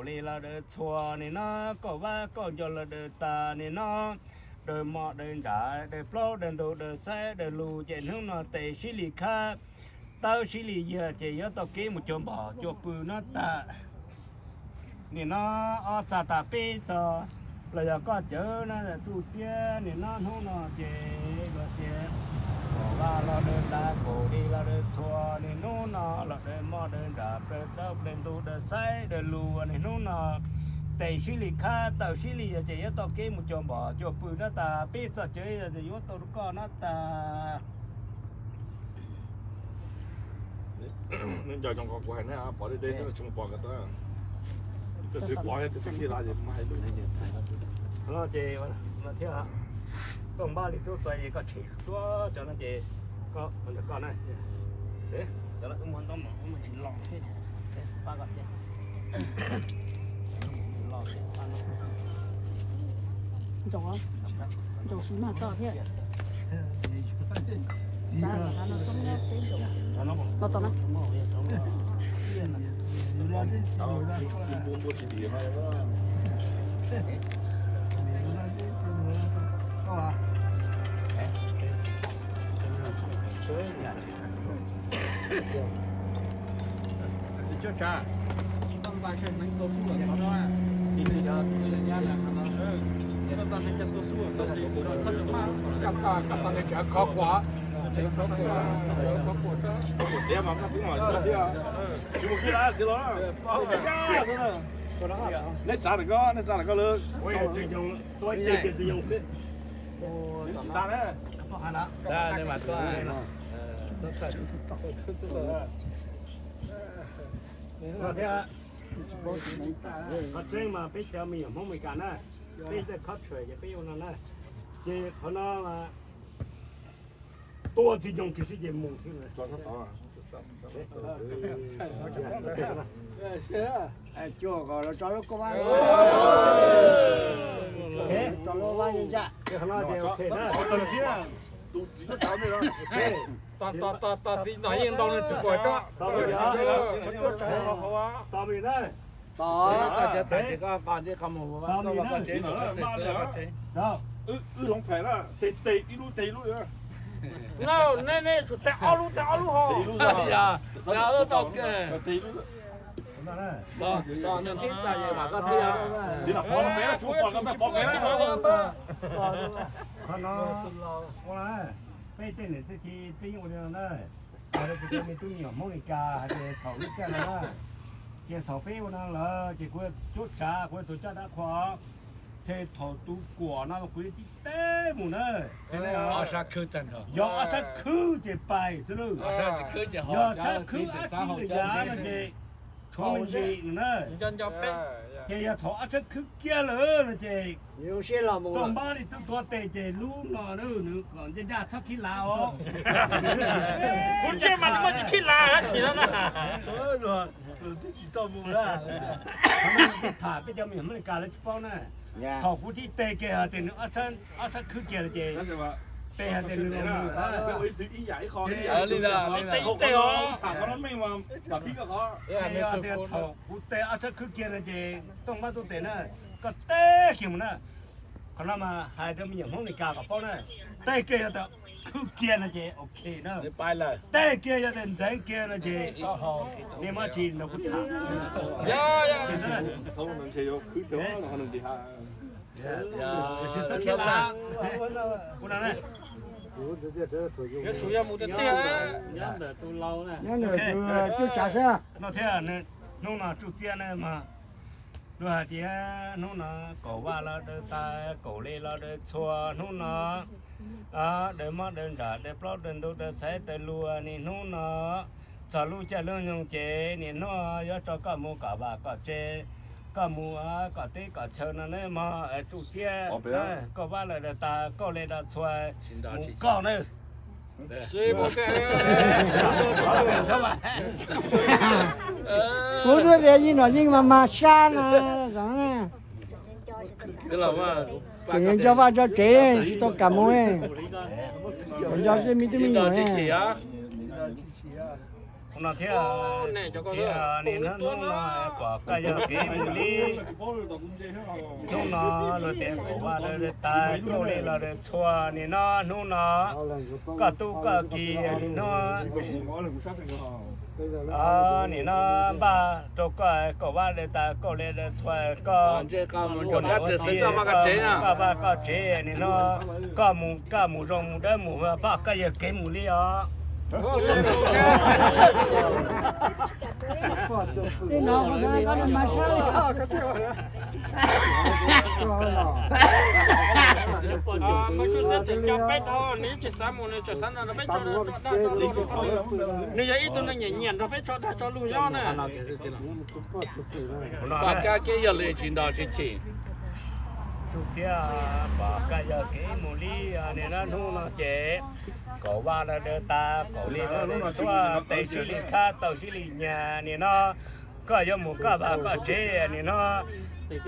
li los daws txhua nim no, kauj vab kauj ncaus los daws tas nim no, daws mos daws nram daws plaub daws ntug daws xaib daws lus ces hnub no tes sib li khab, tawb sib li yag ces yuav tau kev mus cuag npom cuag pw no tas. Nim no ob txog tas peb txog los yog koj cawv no tsuj txiab nim no hnub no ces los tias kauj vab los daws tas, kauj li los daws txhua nim hnub no los daws mos daws nram plaws tawb plaws ntug daws xaib daws lus nim hnub no tes sib li khab tawb sib li yag ces yuav tau kev mus cuag npom cuag pw no tas peb txog cawv yuav tau rau koj no tas. Neb nco zoo qhov kuv hais ne, pom deb deb xwb tsis pom ko tas. Tus twg pom tus twg thiaj li mas hais lus. Ces thiab koj npaj li tub txais es koj tshem tuaj cov no ces koj ntawm koj na. Cov no wb muab ntaub mas wb muab tsis los thiab. Pab koj thiab. Ntaus, ntaus siv maj toj thiab. Los txog na. Neb txav ntawm koj, neb txav ntawm koj lawm. Tsis tas na. Qhov tseeb mas peb cov me nyuam Hmoob Amelikas na, peb tej khab tshwm ces peb ua no na. Ces qhov no tua tsis yoo kiag xwb ces mus xwb. Cuaj kom los tso lub koj vab, tso lub vab ncaj. Tos txiv no yeej ntau nws tsis pom tsob. Tos Wb hloov phem na, tes tes ib lub tes ib lub. No, nej nej tsum tes ob lub tes ob lub ho. Tes ib lub. Nws tib tas es mam koj thiab. Qhov no ua na, peb tej niam tej txiv peb yeej ua li no na. Hais rau kuv cov me tub me nyuam Hmoob Amelikas hais tias thaum lub caij no na, ces thaum peb ua no lawm ces kuv cuab tsav kuv tus coj dab qhuas, ces thaum tus kuam no kuv yuav tib teb mus na. Yog ob sab khwb ces pais xwb lawm. Yog sab khwb ab tsi li yav no ces tshuav me ntsis no na. Ces yog thaum ob sab khwb kiag lawm no ces toj npab li tub tuav tes ces lub no nws kom ncaj ncaj txhob khib lav os. Kuv cia mas nws muaj tsis khib lav dab tsi no na. Twb tsis tau mus na. Tham peb cov me nyuam Amelikas lawv tsis paub na. Thaum kuv tib teg kiag hais tias nws ob sab khwb kiag lawm ces peb hais tias nws los mus. Thaum kuv teg ob sab khwb kiag no ces toj npab tub tes na, koj teg kiag mus na. Qhov no mas hais rau me nyuam Hmoob Amelikas kom paub na. Teg kiag yog tias khwb kiag no ces ok na. Teg kiag yog tias ntxeev kiag no ces nej muab tsis nrog kuv tham. Nyob ntawm tus cuab tsav xwb. No thiab, hnub no tsuj txiab na mas luag hais tias hnub no kaum vaj los daws tas, kaum li los daws txhua hnub no, daws mob daws ntsam daws plaub daws ntug daws xaiv daws luag ni hnub no, txog lub caij lub nyoog ces nim no yuav tso koj mus kom vam kom tsev, koj mus kom teb kom chaw no nawb mog, tsuj txiab. Kaum vaj los daws tas, kaum li los txhua, mus koj nawb. Kuv xwb tias yeej nom yeej mas mas sab na, tseem nco vaj nco tsev tsis tau kam mus, tseem nco tej me tub me nyuam. No thiab, nim no hnub no pom koj yog kev mus li. Hnub no luag tias kaum vaj lawm tas, kauj li los lawm txhua, nim no hnub no koj tub koj ki, nim no, nim no npaj rau koj kaum vaj lawm tas, kauj li lawm txhua, koj mus koj vaj koj tsev, nim no koj mus koj mus zoo mus dawb mus poj koj yog kev mus li os. Nws yog ib tug neeg nyiam nyiam nrog peb tso dag tso lug nyob na. Pom kab kev yog li tsis nto tsis chim. Txhua, pom koj yog kev mus li, nim no hnub no ces kaum vaj lawm tas, kauj li lawm txhua, tes sib li khab taug sib li nyas, nim no koj yuav mus koj vaj koj tsev, nim no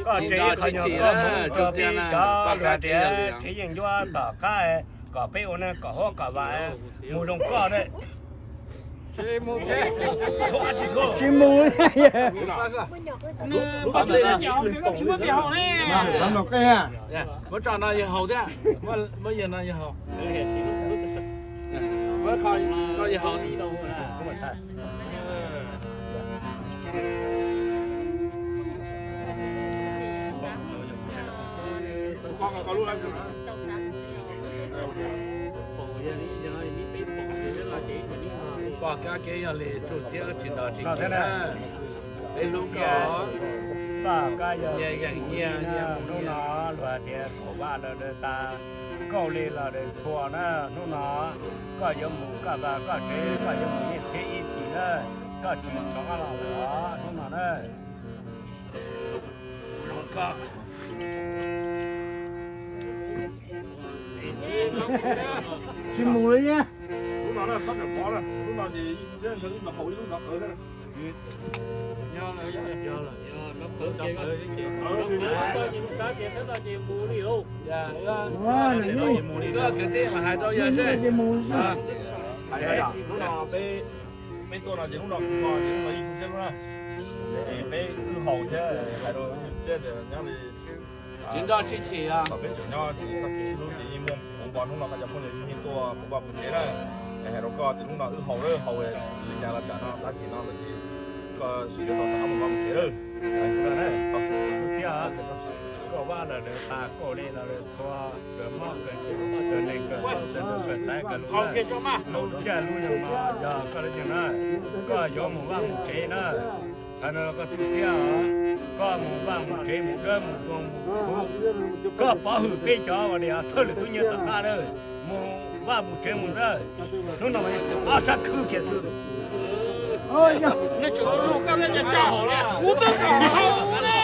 koj tsev qhov nyuag koj mus rau peb cov luag tias tsev yeej ncuab tom qab, kom peb ua neej kom huab kom vam mus zoo koj na. Tsis mus. Muab tso no yawg haus thiab, muab yawg no yawg haus. Muab kho no yawg haus. Pom kab kev yog li txhua, tsis nto tsis chim na. Peb hlub koj, pom kab yog nyias yeem nyias, hnub no luag tias kaum vaj lawm tas, kauj li los lawm txhua na, hnub no koj yuav mus koj vaj koj tsev, koj yuav mus nyiaj txhiab ib txhis na, koj tsis rov qab los lawm os hnub no na. Tsis mus li. Hnub no peb, peb tuaj no ces hnub no kuv no ces hnub no ib tug txiab lub na, ces peb wb haus thiab hais rau yus txiab tias nyob li tsis nto tsis chim os. Peb tseem nyob ces txoj kev sib hlub ces yeej muaj khoom npo hnub no koj cov phooj ywg yeej tuaj kuv vaj kuv tsev na. Es hais rau koj tias hnub no wb haus lawm, haus li cas los tsam no tab sis no lawm ces koj siab tau rov qab mus vaj mus tsev lawm. Txhua, koj vaj lawm tas, kauj li los lawm txhua, kawg mob kawg nkeeg kawg xaiv kawg lub, lub caij lub nyoog no yog koj lub nyoog na, koj yuav mus vaj mus tsev na. Qhov no koj tub txiab os, koj mus vaj mus tsev mus dawb mus zoo mus kub, koj pov hwm peb cov uas thawj lwm tub nyiag tom qab na, mus vaj mus tsev mus dawb. Hnub no ob sab khwb kiag xwb. Nej tseem lug koj ne, cas tsa hov li, kuv twb kom hov ne.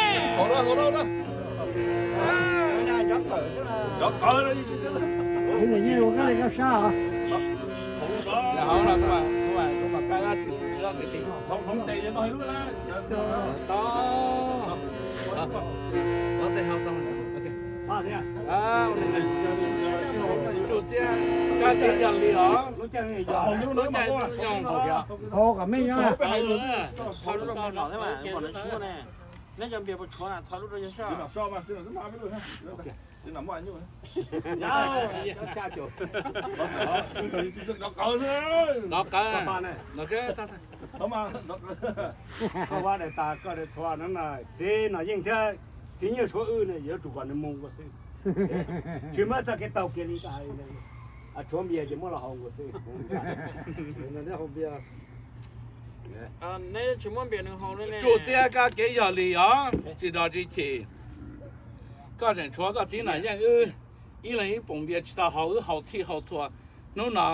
Tsuj txiab, kab kev yog li os. Lub caij nyoog, neb cov npias puas tshuav na, thov lub rau yawg soj. Nov qawv, nov qawv, koj vaj daim tas koj daim txhua no na, txiv Nom Yeej thiab txiv Nyiaj Suav wb ne yuav tsum kom nws mus nkaus xwb. Tsis muaj txoj kev taug kiag li koj hais, tshuav npias ces muab los haus nkaus xwb. Neb tsis muab npias nws haus li ne. Tsuj txiab, kab kev yog li os, tsis nto tsis chim. Koj tseem tshuav koj txiv Nom Yeej wb ib leeg ib poom npias tsis tau haus, wb haus txhij haus txhua. Hnub no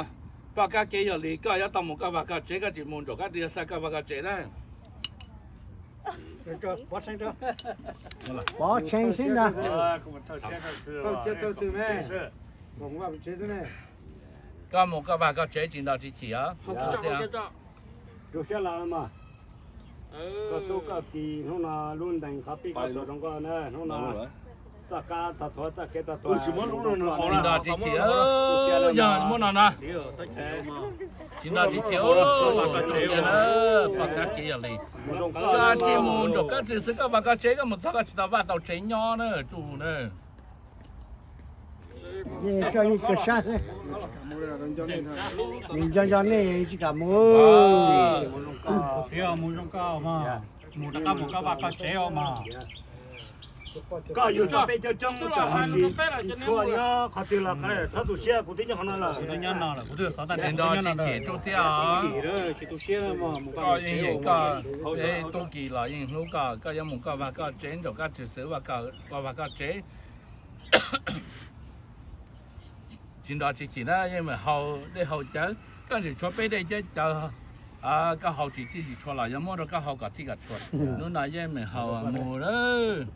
koj kab kev yog li, koj yuav tau mus koj vaj koj tsev, koj tsis mus ntsaum kab ris yog xa koj vaj koj tsev na. Pov tshee xwb ntag. Koj mus koj vaj koj tsev tsis nto tsis chim os. Rau siab lawm mas, koj tub koj ki hnub no lub ntees qhov pib koj txuas zoo nkauj na hnub no. Tsis nto tsis chim, yog muab no na. Tsis nto tsis chim, poj kab kev yog li. Tsis mus nraum kab tsev xwb, koj vaj koj tsev, koj mus txog koj tsis tau vaj tau tsev nyob na, tsuj na. Yeej coj yeej kawg sab xwb. Nco nco nej tsis kam mus. Mus zoo koj, mus rov qab mus koj vaj koj tsev os mas. Koj yug tau peb coob coob, tsis tshua nyob qhov twg los txhob tu siab, kuv twb nyob qhov no lawm. Tsis nto tsis chim tsuj thiab. Koj yeej yeem koj, peb tub ki los yeej hlub koj, koj yuav mus koj vaj koj tsev, nraum kab tsev xwb, koj vaj koj tsev. Tsis nto tsis chim na, yeej meem haus dej haus cawv, koj tseem tshuav peb dej cawv cawv, koj haus tsis txij tsis tshua los yuav muab rau koj haus kom txij kom tshua. Hnub no yeej meem haus mus lawm.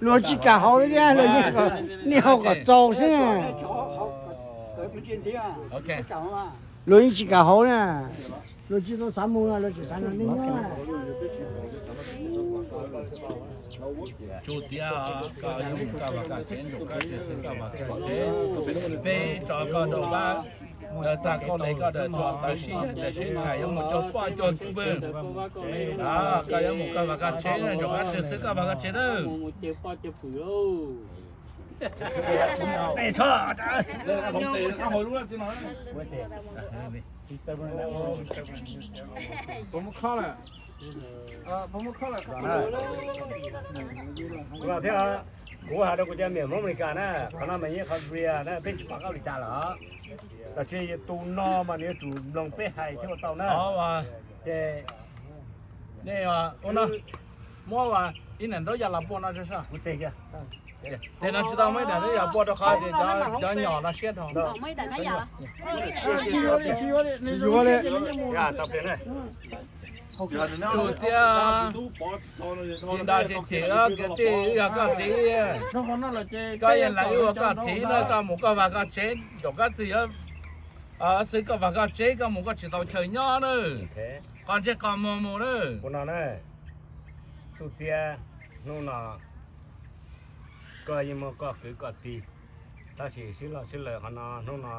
Luag tsis kam haus li thiab, nej haus kom txaus xwb. Luag yeej tsis kam haus na, luag tsis tau xav mus no, luag tsis xav nrog nej nyob. Tsuj thiab, koj yuav mus koj vaj koj tsev, nraum kab tsev xwb koj vaj koj tsev, peb tso koj nraum vab, tag koj le koj daws txuas tawv sib yaig tawv sib khais yuav mus cuag poj cuag pw. Koj yuav mus koj vaj koj tsev, nraum kab tsev xwb koj vaj koj tsev nawb. Thiab, kuv hais rau kuv cov me Hmoob Amelikas na, qhov no mas yeej qhov real na, peb tsis pom qab ua li cas lawm. Tab sis tus no mas nws yuav tsum mloog peb hais thiab ua tau na. Ces nej ua no, muab ib niam ntaub ya los pua no, kuv teg kiag. Ces no tsis tau muab ib niam ntaub ya pua rau qhov tias cov nyom no siab dhau. Tsuj thiab, tsis nto tsis chim, kwv tij, wb yog koj txiv, koj yeej lam wb ua koj txiv na, koj mus koj vaj koj tsev, nraum kab txwv yuav xwb koj vaj koj tsev, koj mus koj tsis tau chaw nyob na. Qhov ntsej qhov muag mus na. Tsuj thiab, hnub no koj yeej muaj koj kwv koj tij, tab sis sib loj sib lawm qhov no, hnub no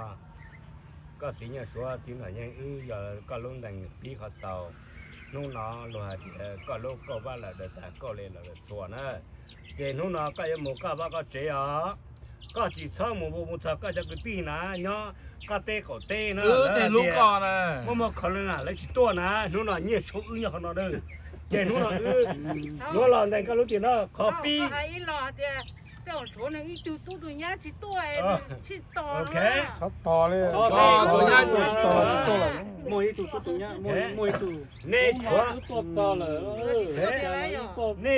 koj txiv Nyiaj Suav txiv Nom Yeej wb yog koj lub ntees pib qhov xaus. Hnub no luag hais tias koj lub kauj vab lawm daws tas, kauj le lawm daws txhua na. Ces hnub no koj yuav mus koj vaj koj tsev os. Koj tsis txhob mus mus txog koj cov kwv tij na nyob qab teb qaum teb na, muaj muaj kho na lawv tsis tuaj na. Hnub no Nyiaj Suav wb nyob qhov no na. Ces hnub no wb yuav los ntees koj lub tiam no qhov pib. Nej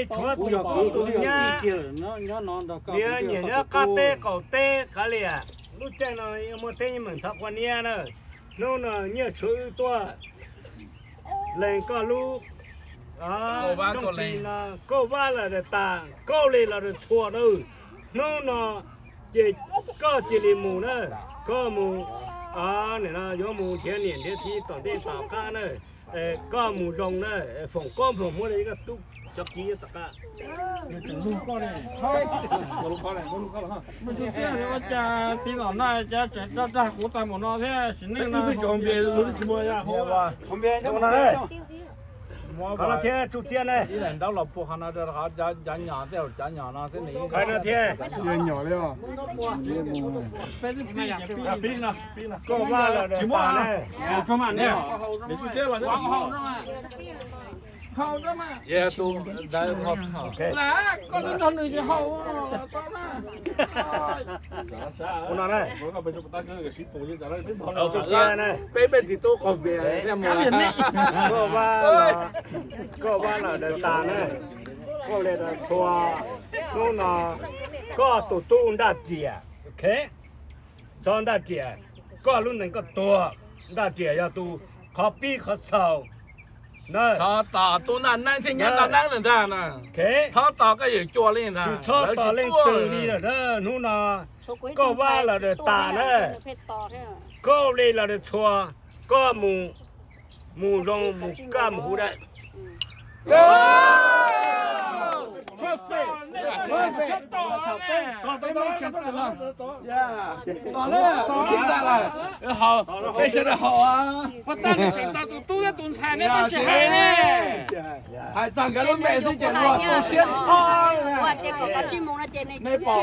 tshuav tus tub tus nyab, nyiam nyob qab teb qaum teb kav liam. Lub caij no muaj teb yeej meem ntxhov qhua niab na. Hnub no Nyiaj Suav wb tuaj lees koj lub kauj vab lawm daws tas, kauj le los daws txhua na. Hnub no ces koj cia li mus na, koj mus, yuav mus nrhiav niam nrhiav txiv tom ntej tom qab na. Koj mus zoo na, foom koob foom hmoov li koj tub cov kiv tom qab. Ua cas txiv nom na cas tseem rau rag kuv tag npaum no thiab sim neej no. Qhov no thiab tsuj thiab ne. Ib daim ntaub los pua qhov no rau cov nyom, tej zaum cov nyom no xwb nws yeej no thiab. Kauj vab los daws tas ne. Ua no ne. Peb peb txiv tub qaug npias thiab mus. Kauj vab los daws tas ne. Kauj le daws txhua. Hnub no koj tus tub Ntaj Riam, txhob Ntaj Riam, koj lub nees koj tuag. Ntaj Riam yog tus qhov pib qhov xaus. Txhob tos tub Ntaj Neeb thiab nyab Ntaj Neeb ntag na. Txhob tos koj yawm cua li ntag, txhob tos leej twg li lawm na. Hnub no kauj vab los daws tas na. Kauj le los daws txhua. Koj mus, mus zoo mus kaj mus huv dawm. Peb Mab Tshee tag lawm, peb sawv daws haus. Peb tseem tos tus tub thiab tus ntxhais ne, koj tsis hais ne. Hais txog nkawd lub npe xwb ces luag tu siab ntsho. Nej pom,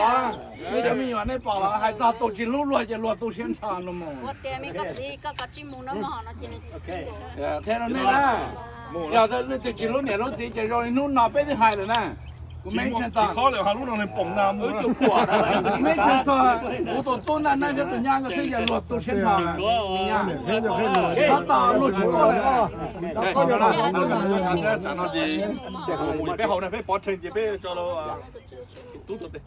nej cov me nyuam nej pom los hais txog tus tsis hlub luag ces luag tu siab ntsho no mus. Qhia rau nej na, yog nej twb tsis hlub niam hlub txiv ces zoo li hnub no peb twb hais lawm na. Kuv me ntseeg txog, me ntseeg txog kuv tus tub Naj Neeb thiab tus nyab nkawd xwb ces luag tu siab ntsho. Tab tom luag tsis tuaj lawm. Peb haus na, peb pov tseg ces peb tso tus tub tuaj.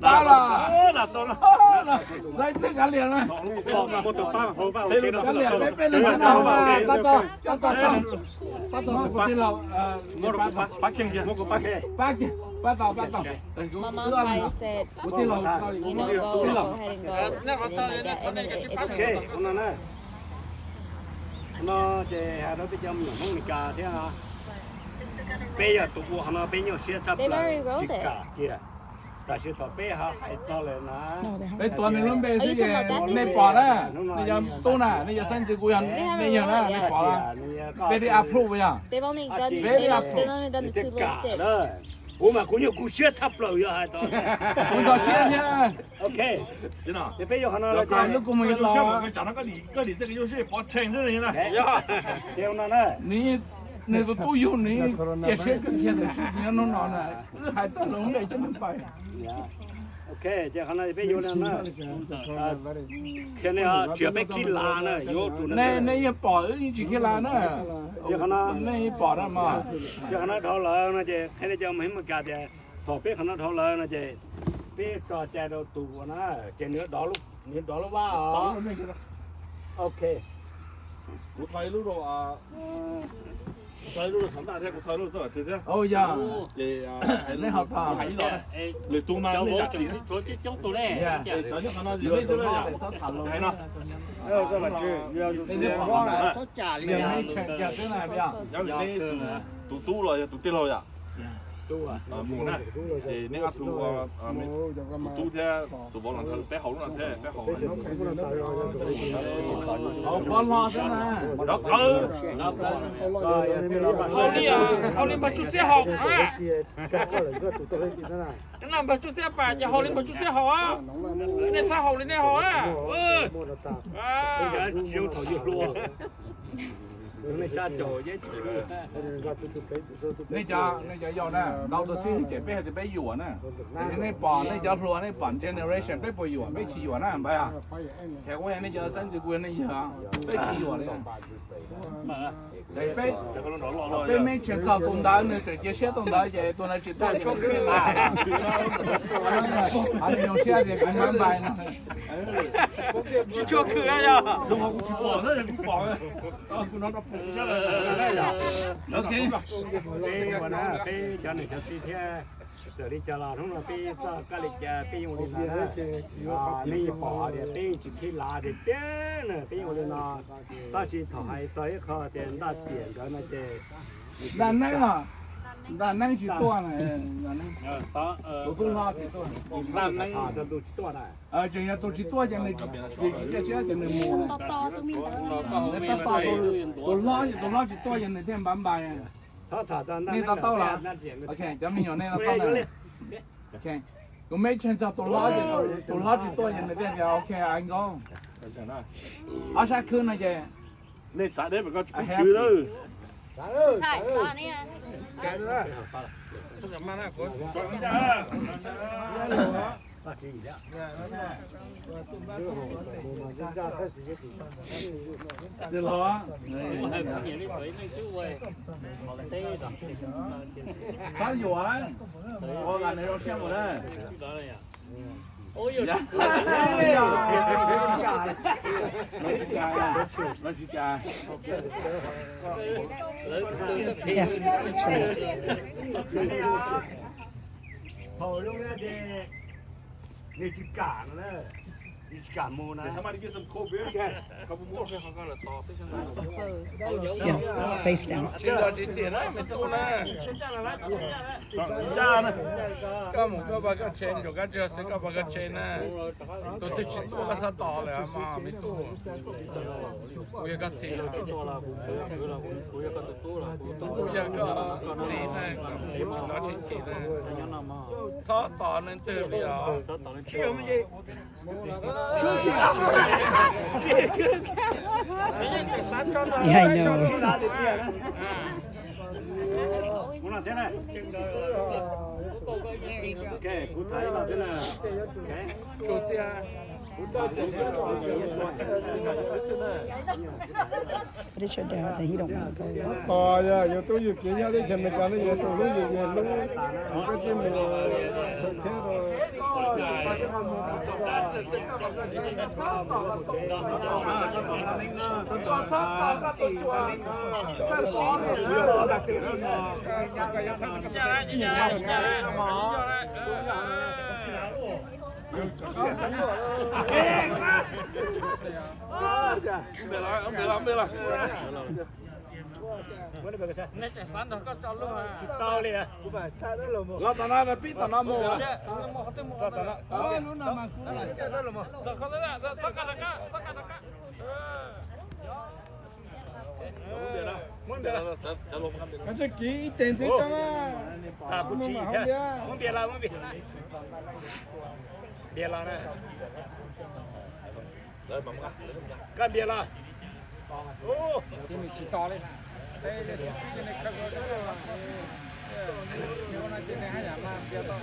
Pab los, peb peb los, pab tau, pab tau, kuv tij laug, pab tau, pab tau, kuv tij laug, kuv tij laug. No ces hais rau peb cov me nyuam Hmoob Meskas thiab, peb yog tus ua qhov no peb nyuaj siab tshaj plaws tsis kam kiag. Tam sim thaum peb ho hais txog lawm na, peb tuav nws lub npe xwb ces nej pom na, nej cov tub na, nej cov xeeb ntxwv kuv yog nej yawg na, nej pom, very approve yog, very approve. Kuv mas kuv nyuaj kuv siab tshaj plaws yog hais txog, kuv txog siab thiab. Ok, peb yuav qhov no lub kua muag los, nws tus tub yug nws cia siab kawg kiag ntawm sib nyob hnub no na, wb hais txog lawm npe cov neeg pais. Ok, ces qhov no peb yuav na, qhia nej tsis yog peb khib lav na, yuav tsum nej yeej pom wb yeej tsis khib lav na. Nej yeej pom na mas. Yog qhov no dhau lawm no ces qhia nej cov Hmoob Meskas tias thaum peb qhov no dhau lawm no ces peb tso cai rau tus ua na, ces nws dov lub vaj os. Ok. Kuv tho ib lub rau, kuv tho ib lub rau xav ntaj thiab, kuv tho ib lub rau xav thiab. Yog, ces nej ho tho. Lwm tus mas nej zam txim. Cov nyob qhov no ces nej xwb los yom. Hais no, nej pom, yog li nej tus tub los yog tus tij laug yom, mus na, ces nej ob tug, tus tub thiab tus vauv los nrog peb haus lub no thiab peb haus. Rov qhov, haus li, haus li npawg Tsuj Txiab haus. Npawg Tsuj Txiab pas ces haus li npawg Tsuj Txiab haus. Nej txhob haus li nej haus. Nej cov, nej cov yau na, ntau tus xwb ces peb hais tias peb yuam na. Nej pom, nej cov hluas nej pom generation peb puas yuam, peb tsis yuam na npawg. Ces kuv yog nej cov xeeb ntxwv, kuv yog nej yawg, peb tsis yuam li. Peb, peb me ntseeg txog tus ntawd nws tseem cia siab tus ntawd ces tus ntawd tsis tuaj. Nws zoo siab tias kuv npab npai no. Tsis tshua khwm yog. Peb cov niam cov txiv thiab, txawm li cas los hnub no peb txoj kab li cas peb yeej ua li no na. Nej yeej pom tias peb yeej tsis khib lav tiag tiag na, peb yeej ua li no. Tab sis thaum hais txog ib qho tias Ntaj Tiam nkawd no ces Ntaj Neeb, Ntaj Neeb tsis tuaj, tus tub hlob tsis tuaj, tus tsis tuaj na. Tseem yog tus tsis tuaj ces nws tsis cia siab ces nws mus. Tus hlob, tus hlob tsis tuaj ces nws thiaj npab npai. Nej to taub los? Ok, cov me nyuam nej to taub na. Kuv me ntseeg txog tus hlob ces tus hlob tsis tuaj ces nws thiaj tias ok, I go. Ob sab khwb no ces nej txav deb mas koj tsis pub chwv lawm. Los, txhob yuam, ua kom nws zoo siab mus na. Thaum zoo ces nws tsis kam no na. Face down. Tsis nco tsis txim na me tub na. Koj mus koj pab koj tsev, ntsuas kab tsag xwb koj pab koj tsev na. Tus twg tsis tuaj koj txhob tos lawm mas me tub. Kuv yog koj txiv. Kuv yog koj txiv na, kuv tsis nco tsis txim na. Txhob tos leej twg li os. I know. Put it shut down, then he don't want to go. Tos yog yus tub yus kiv nyob teb chaws Amelikas no yus tus hlub yus yus hlub, yus koj tsis mus thaum thiab rau. Los tom no, pib tom no mus. Koj tsis kiv ib teg ntxiv tso na. Koj npias los? Ces nws tsis tos li. Ces nws khawm, nws ua no ces nws haj yam mas npias tau.